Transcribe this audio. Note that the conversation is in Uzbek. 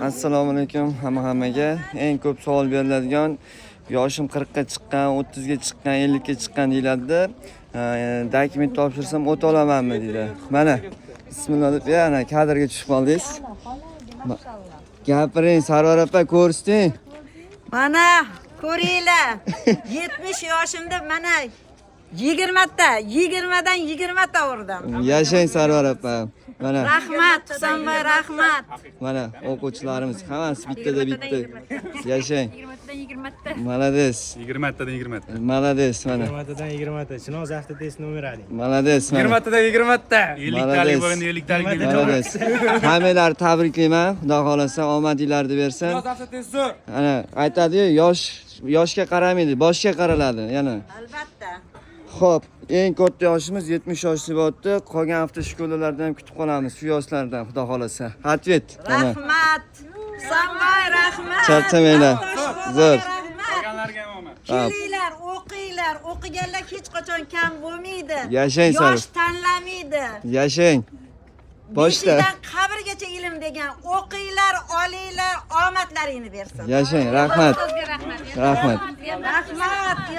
Assalomu alaykum hammaga. Eng ko'p savol beriladigan, yoshim 40 ga chiqqan, 30 ga chiqqan, 50 ga chiqqan deyiladida. Dokument topshirsam o'ta olamanmi deydi. Mana, bismillah deb yana kadrga tushib qoldingiz. Gapiring, Sarvar opa, ko'rsating. Mana ko'ringlar, 70 yoshimda mana 20 ta, 20 dan 20 ta urdim. Yashang, Sarvar opa. Mana, Rahmat, Husanboy, rahmat. Mana o'quvchilarimiz hammasi bittada bitta. Yashang. 20 tadan 20 ta. Молодец. 20 tadan 20 ta. Молодец, mana. 20 tadan 20 ta. Chinoz avtotest nomer 1. Молодец, mana. 20 tadan 20 ta. 50 talik Молодец. bo'lganda 50 talik. Молодец. Hammanglarni tabriklayman. Xudo xohlasa omadinglarni bersin. Avtotest zo'r. Ana aytadi-yu, yosh yoshga qaramaydi, boshga qaraladi yana. Albatta. Xo'p, eng katta yoshimiz 70 yoshli bo'pti. Qolgan автошкола lardan ham kutib qolamiz shu yoshlardan, xudo xohlasa. Ответ. Mana. Rahmat. Husanboy, rahmat. Charchamanglar. Zo'r. Rahmat. Qolganlarga ham omad. Kelinglar, o'qinglar. O'qiganlar hech qachon kam bo'lmaydi. Yashang, Sarvar. Yosh tanlamaydi. Yashang. Boshda. Beshikdan qabrgacha ilm degan. O'qinglar, olinglar, omadlaringni bersin. Yashang, rahmat. Sizga rahmat. Rahmat. Rahmat.